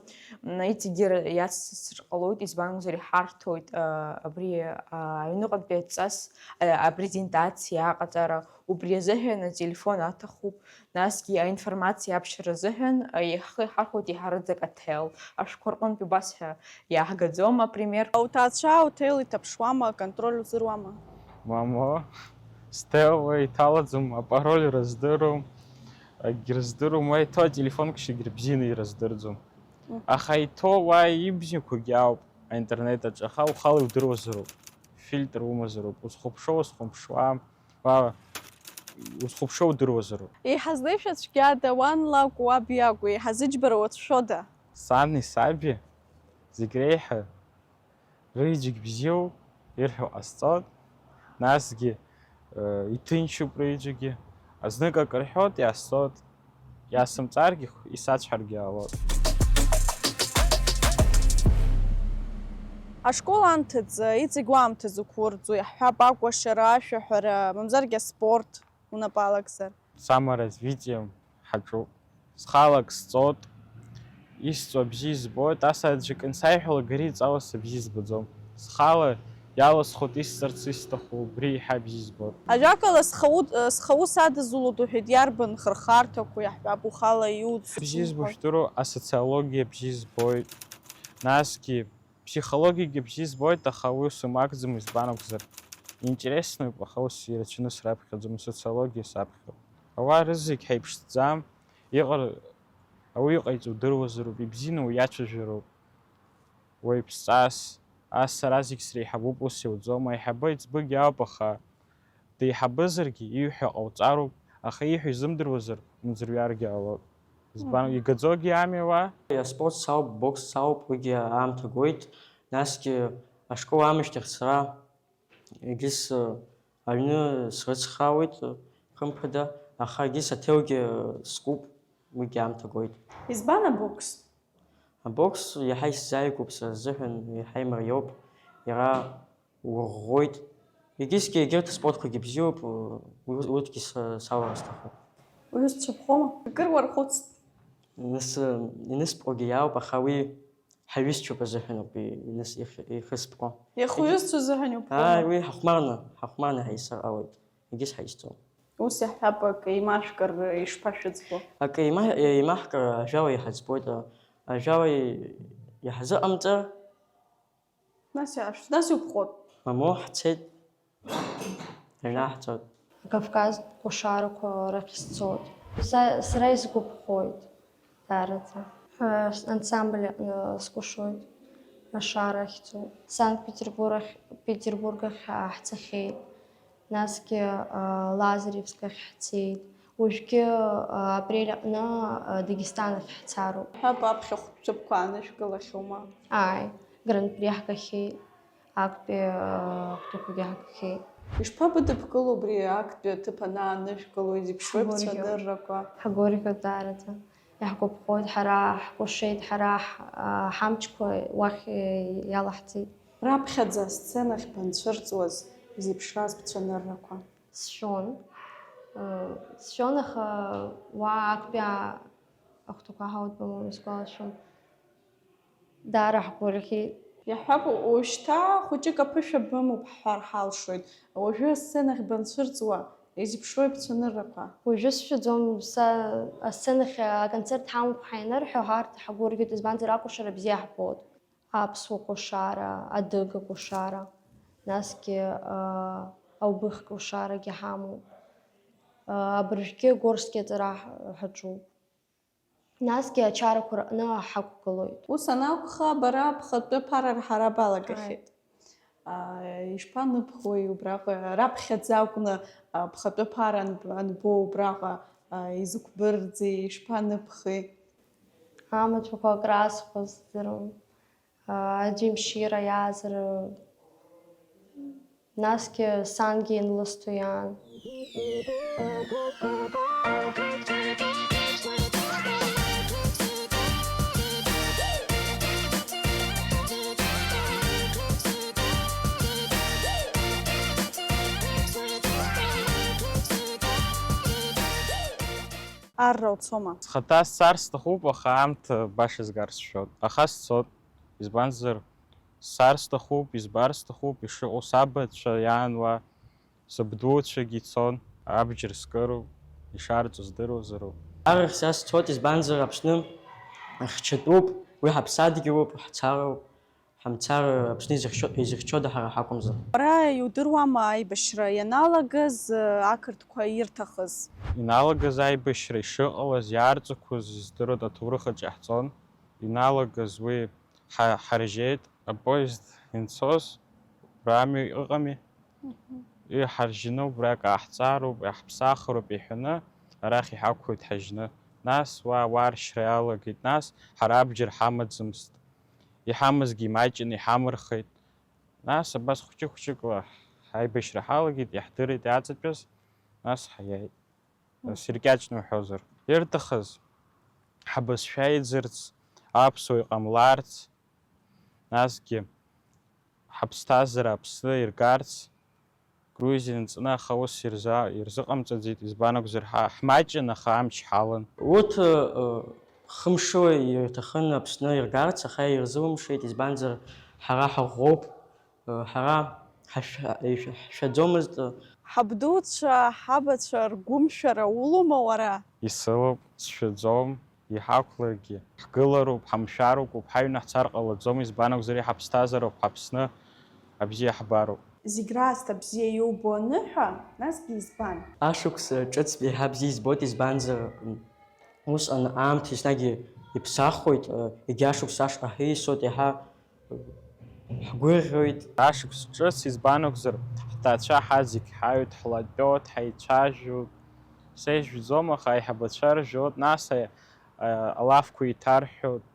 М, иҵегьы р-, иацсҵар ҟалоит, избан акәзар иҳарҭоит, а, абри, а, аҩныҟатәи адҵас, а, апрезентациа аҟаҵара. Убри азыҳәан ателефон аҭахуп, насгьы аинформациа аԥшьара азыҳәан, а, иаҳхы иҳархәоит еиҳараӡак аҭел. Ашәқәа рҟынтә убас ҳәа иаҳгаӡом, апример. Уҭаацәа аҭел иҭаԥшуама, аконтроль узыруама? Мамо, сҭел уа иҭалаӡом, апароль рыздыруам, акгьы рыздыруам, уа иҭоу ателефонқәа зегь рыбзианы ирыздырӡом. Мгм. Аха иҭоу уа ибзиақәагьы ауп аинтернет аҿы, аха ухала иудыруазароуп, фильтр умазароуп, узхәаԥшуа, узхәаԥшуа, уа узхәаԥшуа удыруазароуп. Еиҳа злеишәа цәгьада, уан лакәу, уаб иакәу, еиҳа зыџьбара уацәшәода? Сани саби зегь реиҳа рыҩыџьагь бзиоуп, ирҳәо ҟасҵоит, насгьы, э, иҭынчуп рыҩыџьагьы. Азнык акы рҳәоит, иасҵоит, иасымҵаргьы, исацәҳаргьы ҟалоит. Ашкол анҭыҵ, иҵегь уаамҭа зықәурӡуа, иаҳҳәап, акәашара, ашәаҳәара, мамзаргьы аспорт. Унапы алагзар. Саморазвитием ҳаҿуп. Схала ак сҵоит, исҵо абзиа избоит, ас аӡәы ансаиҳәалак ари иҵала сыбзиа избаӡом. Схала иалысхуеит исҵарц исҭаху, убри еиҳа бзиа избоит. Ажәакала, схаут-, схаус адызулоит уҳәеит, иарбан хырхарҭақәоу иаҳҳәап, ухала иуцу? Бзиа избо шәдыруа асоциологиа бзиа избоит, насгьы Ԥсихологиагьы бзиа збоит, аха уи сымагӡам, избан акәзар, интересноуп, аха ус ирацәаны сраԥхьаӡом, асоциологиа саԥхьоит. Ауаа рызегь ҳаиԥшӡам, иҟар-, ауаҩы иҟаиҵо удыруазароуп, ибзианы уиацәажәароуп. Уаҩԥсҵас, ас сара зегь среиҳабуп, ус иуӡом, аиҳабы аиҵбыгьы ауп, аха Деиҳабызаргьы, ииҳәо ҟауҵароуп, аха ииҳәо изымдыруазар, умӡырҩаргьы ҟалоит. Избан, Мгм. Игаӡогьы ами уа? Аспорт сауп, бокс сауп, уигьы аамҭа гоит. Насгьы ашкол аамышьҭахь сара егьыс, э, аҩны срыцхраауеит, э, хымԥада, аха егьыс аҭелгьы, э, скуп, уигьы аамҭа гоит. Избан абокс? Абокс иаҳа исзааигәоуп сара сзыҳәан, иаҳа имариоуп, иара уӷәӷәоит. Егьысгьы егьырҭ аспортқәагьы бзиоуп, уи, урҭгьы са-, салара сҭахуп. Уҩызцәа ԥхоума? Акыр уархәыцт. Нас, инысԥҟогьы иаауп, аха уи ҳаҩызцәоуп азыҳәаноуп иныс-, их-, ихысԥҟо. Иахуҩызцәоу азыҳәан иуԥхоума? Ааи, уи ҳахәмарны, ҳахәмарны ҳаисыр ҟалоит. Егьыс ҳаисҵом. Ус иаҳҳәап, акы еимашәкыр ишԥашәыӡбо? Акы еима-, еимаҳкыр ажәала иҳаӡбоит, а, ажәала и-, иаҳзыҟамҵар. Нас иаашәҭ, нас иуԥхоит. Мамоу, ҳцеит. Аҩнаҳҵоит. Акавказтә кәашарақәа рахь сцоит. Са, сара исгәаԥхоит. Даараӡа. Ҳәа ансамбль аҟны скәашоит, ашара ахьӡуп. Санкт-Петербург ахь, Петербург ахь, а, ҳцахьеит. Насгьы, а, Лазаревск ахь ҳцеит. Уажәгьы, а, апрель аҟны, а, Дагестан ахь ҳцароуп. Ҳәа аԥхьахә ҭыԥқәа аанышәкылахьоума? Ааи, Гран-при ҳгахьеит. Актәи, аа, ахәҭақәагьы ҳагахьеит. Ишԥабыдыбкыло убри актәи аҭыԥ анаанышәкыло, изеиԥшроуи Ҳгәырӷьоит. Бцәаныррақәа? Ҳгәырӷьоит даараӡа. Иаҳгәаԥхоит, ҳара ҳкәашеит, ҳара ҳ-, аа, ҳамчқәа уахь, э, иалаҳҵеит. Раԥхьаӡа асценахь банцәырҵуаз, изеиԥшраз бцәаныррақәа? Сшәон. Э, сшәон, аха уа актәи, аа, ахәҭақәа ҳаудтәалон, исгәалашәом. Даара ҳгәырӷьеит. Иаҳҳәап, уажәшьҭа хәыҷык аԥышәа бымоуп ҳҳәар ҳалшоит. Уажәы асценахь банцәырҵуа, изеиԥшроуи бцәаныррақәа? Уажәы сшәаӡом, са асценахь аконцерт ҳамоуп ҳанырҳәо, ҳарҭ ҳгәырӷьоит, избанзар, акәашара бзиа ҳбоит. Аԥсуа кәашара, адыга кәашара, насгьы, аа, аубыхь кәашарагьы ҳамоуп. Абыржәгьы Горскиа аҵара ҳаҿуп. Насгьы ачарақәа рҟны ҳақәгылоит. Ус анакәха, бара бхатәы ԥара рҳара балагахьеит. Ааи. Ишԥаныԥхуеи убраҟа, раԥхьаӡа акәны, а, бхатәы ԥара анб-, анбо убраҟа, а, изықәбырӡи, ишԥаныԥхи? Амаҭәақәа акрасхәа сыздыруам. Аӡәымшира иаазар, насгьы сангьы ианлысҭо иаан. Арра уцома? Схаҭа сцар сҭахуп, аха аамҭа баша згар сшәоит. Аха сцот. Избанзар, сцар сҭахуп, избар сҭахуп, ишыҟоу сабацәа иаануа, сабдуцәагьы ицон, абџьар скыруп, ишарҵо здыруазароуп. Арахь са сцот, избанзар, Аԥсны ахьчатәуп, уи ҳаԥсадгьылуп, ҳцароуп, ҳамцар Аԥсны изыхьчо-, изыхьчода ҳара ҳакәымзар? Уара иудыруама аибашьра ианалагаз, ақырҭқәа ирҭахыз? Иналагаз аибашьра ишыҟалаз, иаарҵақәоз здыруада, аҭоурых аҿы иаҳҵон. Иналагаз уи ҳа-, ҳаржьеит, апоезд инцоз, убра амҩа ыҟами. Мгм. Иҳаржьны убрак ааҳҵароуп, иаҳԥсахроуп иҳәаны, арахь иҳақәлоит ҳажьны. Нас уа, уа аршьра иалагеит, нас ҳара абџьар ҳамаӡамызт. Иҳамазгьы имаҷын, иҳамырхеит. Нас абас хәҷык-хәҷыкла ҳаибашьра ҳалагеит, иаҳдырит иаҵатәаз, нас ҳаиааит. Мгм. Сыркьаҿны уҳәозар. Ирҭахыз, ҳабызшәа иӡырц, аԥсуа иҟамларц, насгьы ҳаԥсҭазаара Аԥсны иргарц, Грузиа нҵны, аха ус ирза-, ирзыҟамҵаӡеит, избан акәзар, ҳа-, ҳмаҷын, аха амч ҳалан. Урҭ, ы, ы, хымшыла ирҭахын Аԥсны иргарц, аха ирзылымшеит, избанзар, ҳара ҳаӷәӷәоуп, ы, ҳара ҳашәа-, ишәа-, ҳшәаӡомызт, ы. Ҳабдуцәа, ҳабацәа ргәымшәара улоума уара? Исылоуп, сшәаӡом. Иҳақәларгьы, ҳгылароуп, ҳамшәароуп, ҳаҩны ҳцар ҟалаӡом, избан акәзар, иҳаԥсҭазаароуп, ҳаԥсны абзиа ҳбароуп. Зегь раасҭа бзиа иубо аныҳәа, насгьы избан? Ашықәс ҿыц еиҳа бзиа избоит, избанзар, м, усҟан аамҭа еснагь иԥсахуеит, егьа ашықәс ашҟа ҳиасуеит, еиҳа ҳгәырӷьоит. Ашықәс ҿыц, избан акәзар, ҳҭаацәа ҳазегь ҳаҩт, ҳлатәоит, ҳаицәажәоит. Сеижәӡом, аха аиҳабацәа ржәуеит, нас, а, алафқәа еиҭарҳәоит,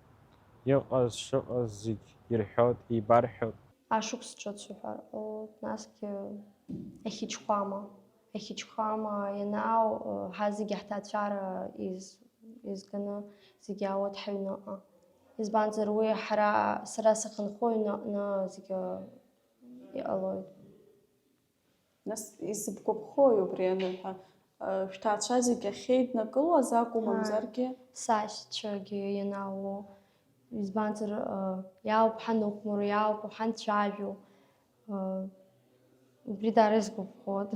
иҟаз шыҟаз зегь ирҳәоит, еибарҳәоит. Ашықәс ҿыц уҳәар ҟалоит, насгьы ахьычхәама, ахьычхәама ианаау, ҳазегь ҳҭаацәара из-, изганы зегь иаауеит ҳаҩныҟа. Избанзар, уи ҳара, сара сахьынхо аҩныҟны зегьы иҟалоит. Нас исыбгәаԥхои убри аныҳәа? Шәҭаацәа зегьы ахьеиднакылоз акәу, мамзаргьы? Сашьцәагьы ианаауо, избанзар, иаауп ҳаныхәмаруа, иаауп ҳанцәажәо. Убри даара исгәаԥхоит.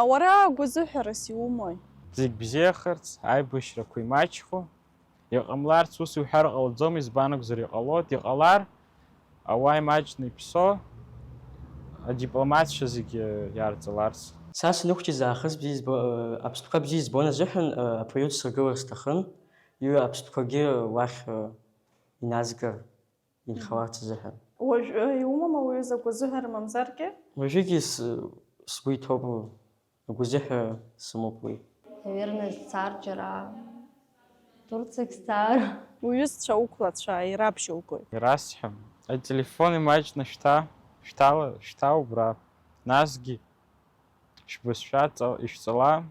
Уара гәазыҳәарас иумои? Зегь бзиахарц, аибашьрақәа имаҷхо, иҟамларц ус иуҳәар ҟалаӡом, избан акәзар иҟалоит, иҟалар, ауаа имаҷны иԥсо, адипломатцәа зегьы иаарҵаларц. Са саныхәҷыз аахыс бзиа избо-, аԥстәқәа бзиа избон азыҳәан, аполиуц сыргылар сҭахын, иҩ-, аԥстәқәагьы уахь иназгар. Инхаларц азыҳәан. Уажә, э, иумоума уаҩы закә азыҳәара мамзаргьы? Уажәыгьы с-, сгәы иҭоуп, агәазыҳәа сымоуп уи. Наверное, сцар џьара, Турциагь сцар. Уҩызцәа, уқәлацәа ирабжьоугои? Ирасҳәом. Ателефон имаҷны шәҭа, шәҭала, шәҭа убра. Насгьы шәбызшәа ҵа-, ишәҵала.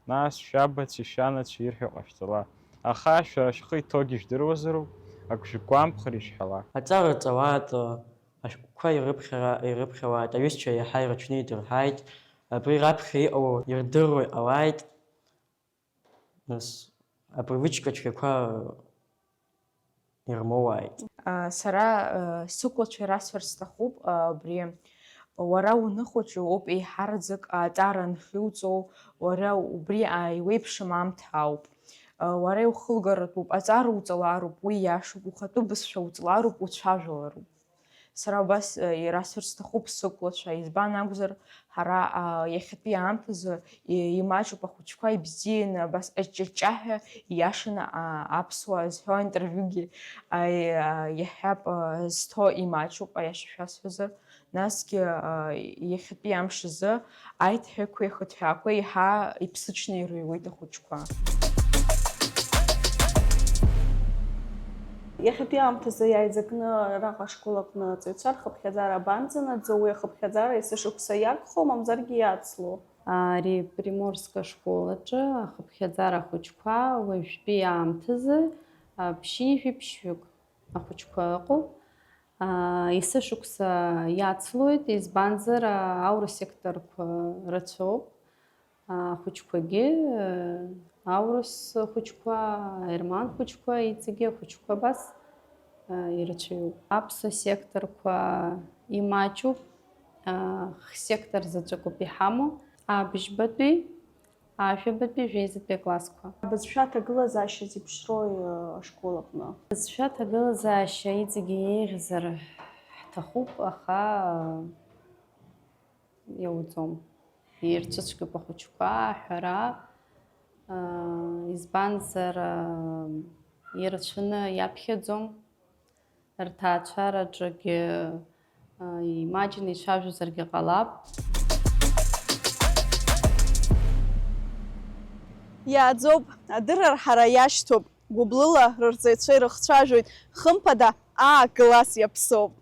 Нас шәабацәеи шәанацәеи ирҳәо ҟашәҵала. Аха шәара шәхы иҭоугьы жәдыруазароуп, ак шәгәамԥхар ишәҳәала. Аҵара рҵалааит, ашәҟәқәа ирыԥхьара, ирыԥхьалааит, аҩызцәа иаҳа ирацәаны идырҳаит, абри раԥхьа иҟало ирдыруа иҟалааит, нас апривычка цәгьақәа ирмоуааит. Сара сыкәлацәа расҳәар сҭахуп, абри уара уныхәаҿы уоуп еиҳараӡак аҵара анхьуҵо, уара убри ааиуеиԥшым аамҭа ауп. Уара иухылгаратәуп, аҵара уҵалароуп, уи иашоуп, ухатәы бызшәа уҵалароуп, уцәажәалароуп. Сара убас ирасҳәарц сҭахуп сықәлацәа, избан акәзар, ҳара иахьатәи аамҭазы имаҷуп ахәыҷқәа ибзианы, абас аҷҷаҷҷаҳәа ииашаны аԥсуаа зҳәо аинтервиугьы иаҳҳәап, зҭо имаҷуп, аиаша шәасҳәазар. Насгьы иахьатәи амш азы аиҭҳәақәеи ахыҭҳәаақәеи еиҳа иԥсыҽны ирыҩуеит ахәыҷқәа. Иахьатәи аамҭазы иааизакны араҟа ашкол аҟны аҵаҩцәа рхыԥхьаӡара абанӡанаӡо, уи ахыԥхьаӡара есышықәса иагхо, мамзаргьы иацло? Ари Приморск ашкол аҿы ахыԥхьаӡара ахәыҷқәа уажәтәи аамҭазы ԥшьынҩажәи ԥшьҩык ахәыҷқәа ыҟоуп. Есышықәса иацлоит, избанзар, аурыс секторқәа рацәоуп. Ахәыҷқәагьы, аурыс хәыҷқәа, аерман хәыҷқәа, иҵегьы ахәыҷқәа абас ирацәаҩуп. Аԥсуа секторқәа имаҷуп, х-сектор заҵәыкоуп иҳамоу, абжьбатәи, ажәабатәи, жәеизатәи аклассқәа. Абызшәа аҭагылазаашьа зеиԥшрои ашкол аҟны? Абызшәа аҭагылазаашьа иҵегьы еиӷьзар ҳҭахуп, аха иауӡом. Ирцәыцәгьоуп ахәыҷқәа аҳәара, избанзар, ирацәаны иаԥхьаӡом. Рҭаацәараҿгьы имаҷны ицәажәозаргьы ҟалап. Иааӡоуп, адырра рҳара иашьҭоуп, гәыблыла рырҵаҩцәа ирыхцәажәоит, хымԥада, аа-класс иаԥсоуп.